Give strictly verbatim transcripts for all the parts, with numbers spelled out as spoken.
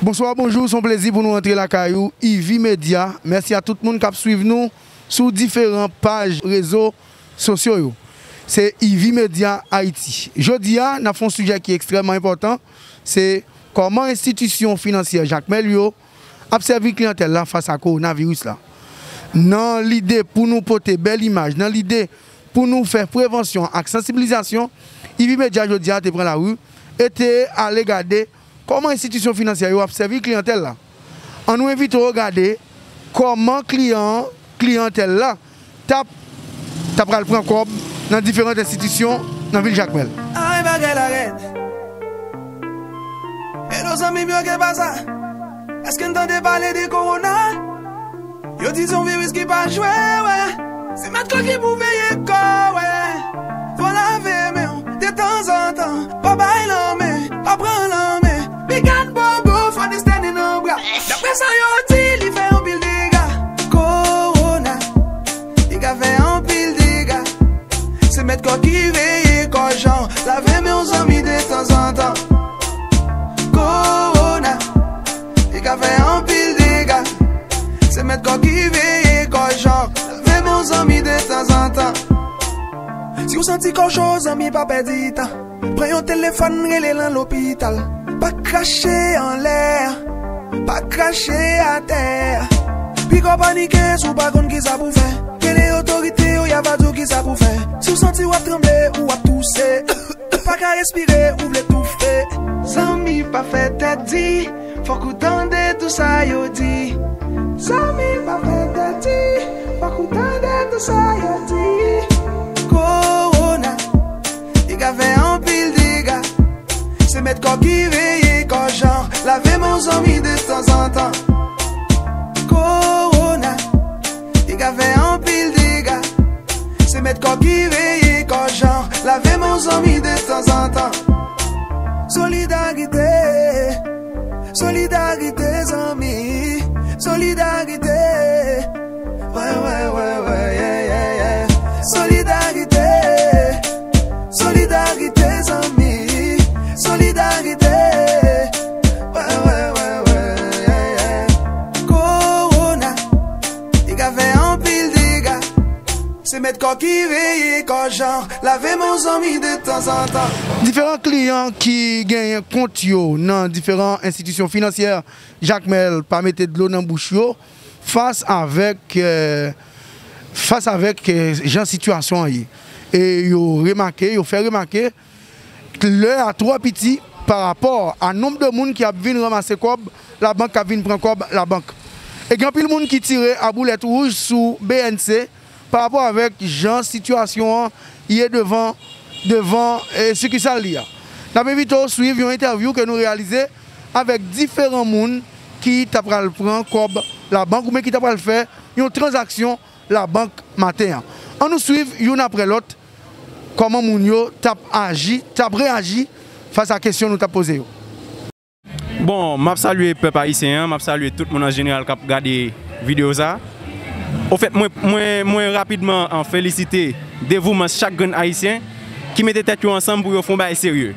Bonswa, bonjou, se yon plezi pou nou rantre lakay ou, Ivy Media. Mèsi a tout moun k ap swiv nou sou diferan paj rezo sosyo yo. Se Ivy Media Haïti. Jodi a, n ap fè yon sijè ki ekstrèmman enpòtan, se kòman enstitisyon finansyè Jakmèl yo ap sèvi kliyantèl la fas a kowonaviris la. Nan lide pou nou pote bèl imaj, nan lide pou nou fè prevansyon ak sansibilizasyon, Ivy Media jodi a te pran lari e te ale gade kòman enstitisyon finansyè yo ap sèvi kliyantèl la. Ann nou envite w gade kòman kliyan, kliyantèl la t ap, t ap pral pran kòb nan diferan enstitisyon nan vil Jakmèl. Ay, bagay la rèd. Hello, zanmi m yo, ke pasa? Èske n tande pale de kowona? Yo di se yon viris ki pa jwe, wè. Se mèt kò ki pou veye kò, wè. Fò lave men w detanzantan. Pa bay lanmen, pa pran lanmen. Pigad bobo, fò distène nan bra. Daprè sa yo di, li fè anpil dega. Kowona, li ka fè anpil dega. Se mèt kò ki veye kò jan. Lave men w zanmi detanzantan. Kowona, li ka fè anpil dega. Se mèt kò ki veye kò jan. Lave men w zanmi detanzantan. Si w santi kò w cho, zanmi, pa pèdi tan. Pran yon telefòn, rele nan lopital. Pa krache anlè, pa krache atè. Piko panike si w pa konn kisa pou fè. Rele otorite yo, y a va di w kisa pou fè. Si w santi w ap tranble, ou ap touse, ou pa ka respire, ou vle toufe. Zanmi, pa fè tèt di, fòk ou tande tou sa yo di. Zanmi, pa fè tèt di, fòk ou tande tou sa yo di. Kowona, li ka fè anpil dega. Se mèt kò ki veye kò jan. Lave men w zanmi detanzantan. Kowona, li ka fè anpil dega. Se mèt kò ki veye kò jan. Lave men w zanmi detanzantan. Solidarite, solidarite zanmi, solidarite. Wè, wè, wè, wè, yeah, yeah, yeah. Solidarite, solidarite zanmi, solidarite. Wè, wè, wè, wè, yeah, yeah. Kowona, li ka fè anpil dega. Se mèt kò ki veye kò jan. Lave men w zanmi detanzantan. Diferan kliyan ki genyen kont yo nan diferan enstitisyon finansyè Jakmèl pa mete dlo nan bouch yo fas avèk, eh, fas avèk, eh, jan sitiyasyon an ye. E yo remake, yo fè remake lè a twò piti parapò a nonb de moun ki ap vin ranmase kòb labank, k ap vin pran kòb labank. E gen anpil moun ki tire aboulèt wouj sou B N C parapò avèk jan sitiyasyon an ye devan, devan, eh, sikisal li a. N ap envite w swiv yon entèvyou ke nou reyalize avèk diferan moun ki ta pral pran kòb labank oubyen ki ta pral fè yon tranzaksyon labank maten an. Ann nou swiv youn apre lòt kòman moun yo t ap aji, t ap reyaji fas a kesyon nou t ap poze yo. Bon, m ap salye pèp ayisyen an, m ap salye tout moun an jeneral k ap gade videyo sa. Ofèt, mwen, mwen, mwen rapidman an felisite devouman chak grenn ayisyen ki mete tèt yo ansanm pou yo fè yon bagay serye.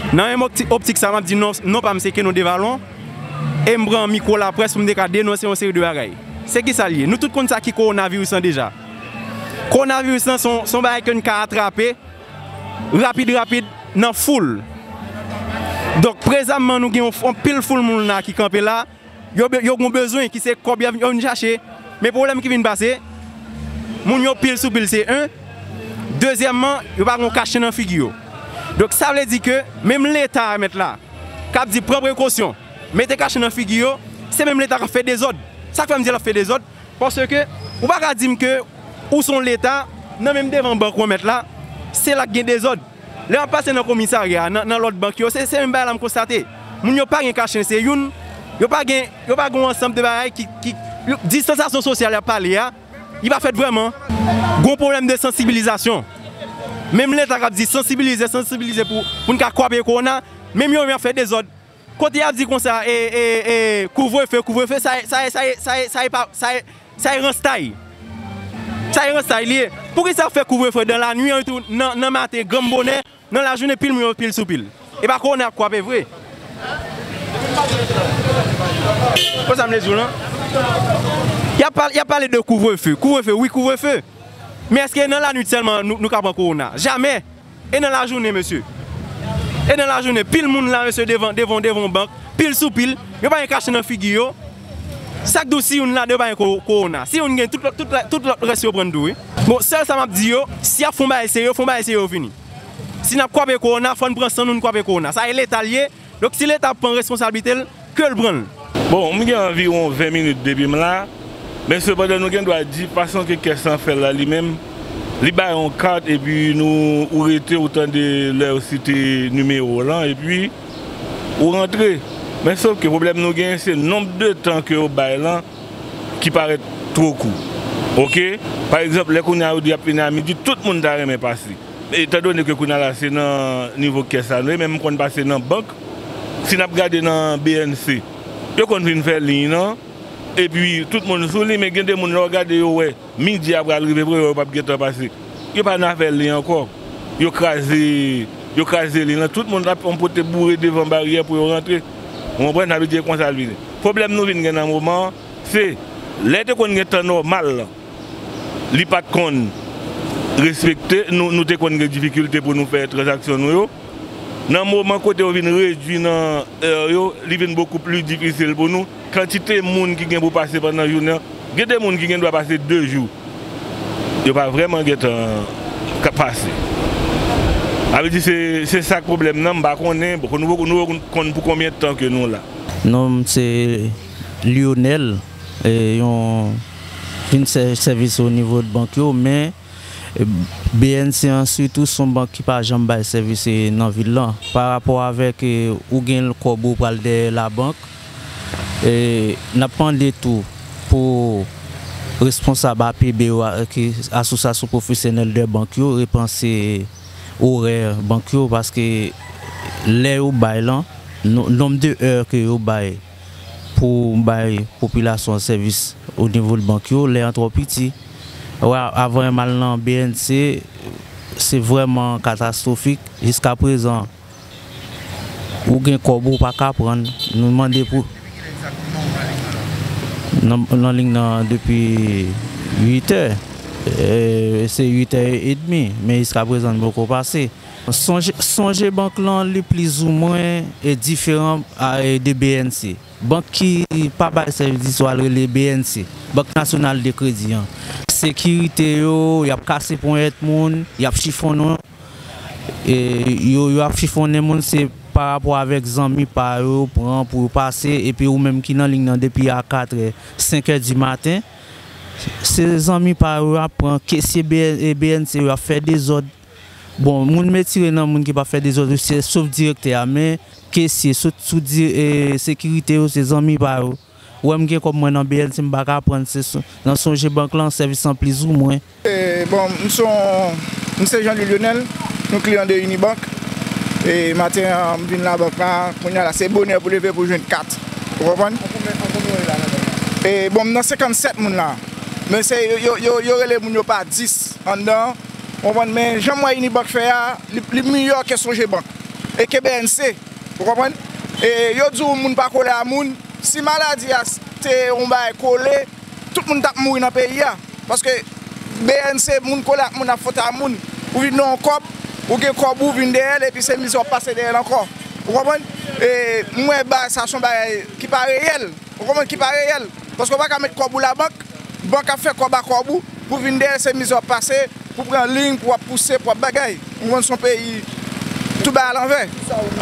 Nan menm opti-, optik sa, m ap di non, non pa m se Keno Devalon, e m pran mikwo laprès pou m te ka denonse yon seri de bagay. Se ki sa l ye? Nou tout konn sa ki kowonaviris lan deja. Kowonaviris lan se yon, se yon bagay ke n ka atrape rapid, rapid, nan foul. Donk, prezanman, nou gen yon, yon pil foul moun la ki kanpe la. Yo, be-, yo gen bezwen ki se kòb y ap, yo vin chache. Men pwoblèm ki vin pase, moun yo pil sou pil, se yon. Dezyèmman, yo pa gen kache nan figi yo. Donk, sa vle di ke menm Leta a mèt la, k ap di pran prekosyon, mete kache nan figi yo, se menm Leta k ap fè dezòd. Sa k fè m di l ap fè dezòd, paske ou pa ka di m ke ou se yon Leta, nan menm devan bank ou an mèt la, se la k gen dezòd. Lè m ap pase nan komisarya, nan, nan lòt bank yo, se, se menm bagay la m konstate. Moun yo pa gen kache, se youn, yo pa gen, yo pa gen yon ansanm de bagay ki, ki, yo, distansasyon sosyal y ap pale a, li pa fèt vrèman. Gon pwoblèm de sansibilizasyon. Menm Leta k ap di sansibilize, sansibilize pou, pou n ka kwape kowona, menm yo menm y ap fè dezòd. Kote y ap di konsa, e, e, e, kouvrefe, kouvrefe, sa, sa, sa, sa, sa, sa, sa, sa e ranstay. Sa e ranstay li ye. Poukisa fè kouvrefe dan lanwi an tou, nan, nan maten, granm bonè, nan lajounen, pil moun yo pil sou pil? E pa kowona y ap kwape vre. Konsa m vle di w lan. Y ap pale, y ap pale de kouvrefe. Kouvrefe, wi, kouvrefe. Men èske nan lannuit sèlman nou, nou ka pran kowona? Jamè! E nan lajounen, mesye. E nan lajounen, pil moun la, mesye, devan, devan, devan yon bank, pil sou pil, yo pa gen kache nan figi yo. Sa k di w si youn ladan yo pa gen ko-, kowona? Si youn gen, tout lòt, tout lòt, tout lòt rès yo pran tou, wi. Bon, sèl sa m ap di yo, si y ap fè yon bagay serye, fè yon bagay serye yo fini. Si n ap kwape kowona, fò n pran san nou, n kwape kowona. Sa e Leta l ye. Donk, si Leta ap pran responsablite l, ke l pran l. Bon, m gen anviwon ven minit depi m la, men sepandan nou gen dwa di fason ke kès lan fè l la li menm, li bay yon kat epi nou, ou rete, ou tande lè yo site nimewo w lan, epi ou rantre. Men sof ke pwoblèm nou genyen se nonb de tan ke yo bay lan ki parèt two kou. Oke? Pa egzanp, lè kounye a yo di y ap fini a midi, tout moun ta renmen pase. Etandone ke kounye a la se nan nivo kès la nou ye, men m konn pase nan bank, si n ap gade nan B N C, yo konn vin fè liy lan, epi tout moun sou li, men gen de moun lè w gade yo wè midi a pral rive vre, yo p ap gentan pase. Yo pa nan afè liy ankò. Yo kraze, yo kraze liy lan, tout moun ap yon pote boure devan baryè pou yo rantre. Ou konprann? Sa vle di e konsa l vini. Pwoblèm nou vin gen nan moman an, se lè te konn gen tan nòmal lan, li pa t konn respekte, nou, nou te konn gen difikilte pou nou fè tranzaksyon nou yo. Nan moman kote yo vin redui nan è yo, li vin bokou pli difisil pou nou. Kantite moun ki gen pou pase pandan jounen an, gen de moun ki gen dwa pase de jou, yo pa vrèman gentan ka pase. Sa vle di se, se sa k pwoblèm nan, m pa konnen, bon, nou, nou konn pou konbyen tan ke nou la. Non m se Lionel, e, yon vin sè-, sèvis o nivo de bank yo, men, e, B N C an sitou se yon bank ki pa janm bay sèvis, e, nan vil lan. Pa rapò avèk, e, ou gen kòb ou pral dèyè labank, e, n ap mande tou pou responsab A P B yo, a, ki Asosyasyon Pwofesyonèl de Bank yo, repanse orè bank yo, paske lè yo bay lan, no-, nonb de è ke yo bay pou bay popilasyon an sèvis o nivo de bank yo, lè an twò piti. Wè, avan m al nan B N C, se vrèman katastwofik. Jiskaprezan, ou gen kòb ou pa ka pran. Nou mande pou nan, nan liy nan depi uit è. E, se uit è edmi, men jiskaprezan n poko pase. Sonje, Sonje bank lan, li plizoumwen, e, diferan, a, e, de B N C. Bank ki pa bay sèvis, ou al rele B N C, Bank Nasyonal de Kredi an. Sekirite yo, y ap kase ponyèt moun, y ap chifonnen, e, yo, yo ap chifonnen moun, se pa rapò avèk zanmi pa yo, yo pran pou yo pase, epi ou menm ki nan liy nan depi a katrè, senk è di maten, se zanmi pa yo, y ap pran kesye B N, e, B N C yo, y ap fè dezòd. Bon, moun m retire nan moun ki p ap fè dezòd yo, se sof direktè a, men kesye, sou, sou di-, e, sekirite yo, se zanmi pa yo. Ou wè m gen kòb mwen nan B N C, m pa ka pran, se so-, nan Sonje bank lan, sèvis lan plizoumwen. E, bon, m se yon, m se Jean Louis Lionel, yon kliyan de Unibank. E, maten an, m vin labank la, kounye a la, se bonè pou leve pou jwenn kat. Ou konprann? An konbyen, an konbyen w ye la nan bank la? E, bon, m nan senkannsèt moun la. Men se, yo, yo, yo, yo rele moun yo pa dis anndan an. Ou konprann? Men jan m wè Unibank fè a, li, li miyò ke Sonje bank. E ke B N C. Ou konprann? E yo di w moun pa kole a moun. Si maladi a s-, te yon bagay kole, tout moun t ap mouri nan peyi a. Paske B N C, moun kole ak moun ap fwote a moun. Ou vin nan yon kòb, ou gen kòb ou vin dèyè l, epi se mizè w ap pase dèyè l ankò. Ou konprann? E m wè bagay sa se yon bagay ki pa reyèl. Ou konprann, ki pa reyèl. Paske w pa ka met kòb ou labank, bank ap fè kòb a kòb ou, pou vin dèyè se mizè w ap pase, pou pran liy, pou w ap pouse, pou w ap bagay. Ou konn se yon peyi, tout bagay alanvè.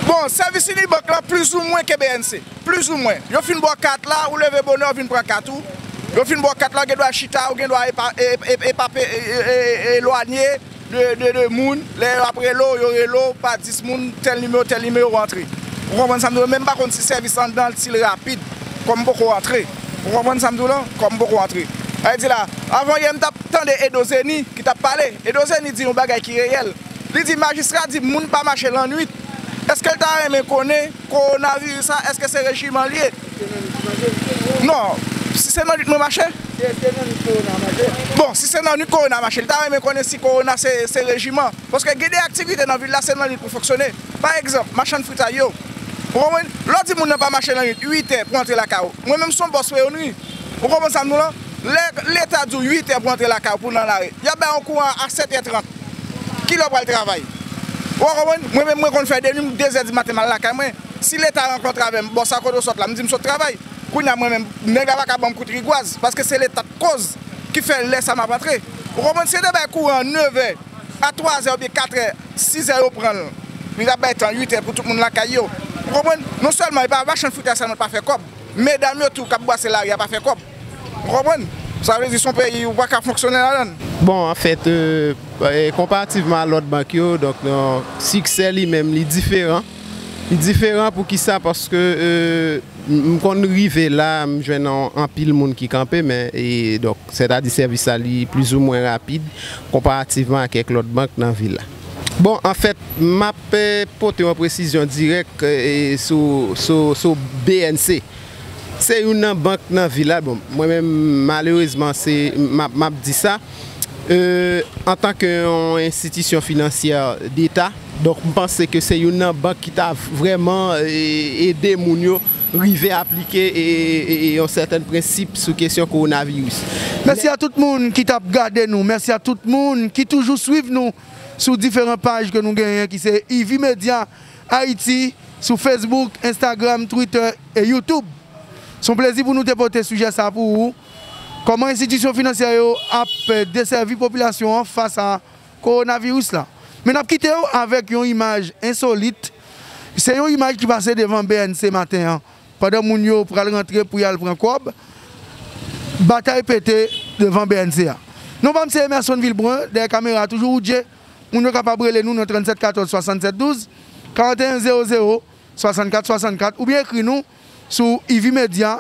Bon, sèvis Unibank lan plizoumwen ke B N C. Plizoumwen. Yo fin ba w kat la, ou leve bonè, ou vin pran kat ou. Yo fin ba w kat la, ou gen dwa chita, ou gen dwa epa-, e-, e-, epape, e-, e-, e-, elwanye de, de, de moun, lè yo ap rele w, yo rele w pa dis moun, tèl nimewo, tèl nimewo, ou antre. Ou konprann sa m di w? Men m pa konn si sèvis anndan l, si l rapid, kòm m poko antre. Ou konprann sa m di w lan? Kòm m poko antre. Sa vle di la, avan yè m t ap tande Edo Zeni ki t ap pale. Edo Zeni di yon bagay ki reyèl. Li di majistra di moun pa mache lannwit. Èske l ta renmen konnen kowonaviris la, èske se rejiman l ye? Non, si se nan lit mwen mache? Bon, si se nan lit kowona mache, li ta renmen konnen si kowona se, se rejiman. Paske gen de aktivite nan vil la, se nan lit pou fonksyone. Pa egzanp, machann fritay yo. Ou konprann? Lè w di moun nan pa mache nan uit, uit è pou antre lakay ou. Mwen menm se yon bòs reyonri. Ou konprann sa m di w lan? Lè Leta di w uit è pou antre lakay ou pou nan lari, y ap bay yon kouran a sèt è trant. Kilè w pral travay? Ou konprann? Mwen menm mwen konn fè de nwi, de zè di maten m al lakay mwen. Si Leta rankontre avè m, bòs a kote w sot la, m di m sot travay. Kounye a mwen menm, nèg la pa ka ban m kout rigwaz, paske se Leta k koz ki fè lè sa m ap antre. Ou konprann? Si yo te bay kouran an nèf è, a twa zè oubyen kat è, sis è yo pran l. Li t ap bay tan uit è pou tout moun lakay yo. Ou konprann? Non sèlman e pa machann fritay sèlman k pa fè kòb. Medam yo tou k ap bwase lari a pa fè kòb. Ou konprann? Sa vle di se yon peyi ou pa ka fonksyone ladan l. Bon, anfèt, e, e, konparativman a lòt bank yo, donk, non, siksè li menm, li diferan. Li diferan poukisa? Paske, e, m, m konn rive la, m jwenn an, anpil moun ki kanpe, men, e, donk, sètadi sèvis la, li plizoumwen rapid konparativman a kèk lòt bank nan vil la. Bon, anfèt, m ap, e, pote yon presizyon dirèk, e, sou, sou, sou B N C. Se youn nan bank nan vil la. Bon, mwen menm, malerezman, se, m ap, m ap di sa. E, antanke yon enstitisyon finansyè deta, donk, m panse ke se youn nan bank ki ta vrèman, e, ede moun yo rive aplike, e, e, e yon sètèn prensip sou kesyon kowonaviris. Mèsi a tout moun ki t ap gade nou. Mèsi a tout moun ki toujou swiv nou sou diferan paj ke nou genyen, ki se Ivy Media Haiti, sou Facebook, Instagram, Twitter e YouTube. Se yon plezi pou nou te pote sijè sa pou ou. Kòman enstitisyon finansyè yo ap desèvi popilasyon an fas a kowonaviris la? Men n ap kite w avèk yon imaj ensolit. Se yon imaj ki pase devan B N C maten an. Pandan moun yo pral rantre pou y al pran kòb, batay pete devan B N C a. Non pa m se Emerson Vilbrun, dèyè kamera a toujou Woodjé. Moun yo kapab rele nou nan trannsèt katòz swasannsèt douz, karanteyen zewo zewo, swasannkat swasannkat, oubyen ekri nou sou ivimedia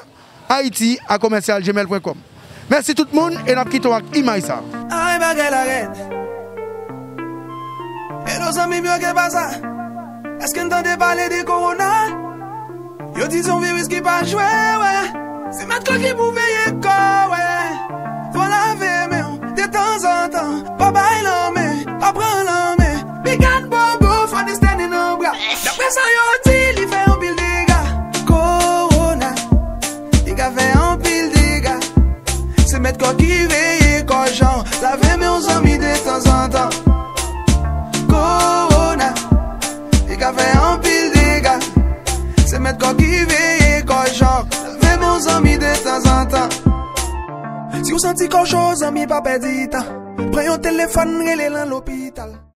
haiti a commercial gmail point com. Mèsi tout moun e n ap kite w ak imaj sa. Ay, bagay la rèd. Hello, zanmi m yo, ke pasa? Èske n tande pale de kowona? Yo di se yon viris ki pa jwe, wè. Se mèt kò ki pou veye kò, wè. Fò lave men w detanzantan. Pa bay lanmen, pa pran lanmen. Pigad bobo, fò desten nan bra. Daprè sa yo di, li fè anpil dega. Kowona, li ka fè anpil dega. Se mèt kò ki veye kò jan. Lave men w zanmi detanzantan. Kowona, li ka fè anpil dega. Se mèt kò ki veye kò jan. Lave men w zanmi detanzantan. Si w santi kò cho, zanmi, pa pèdi tan. Pran yon telefòn, rele nan lopital.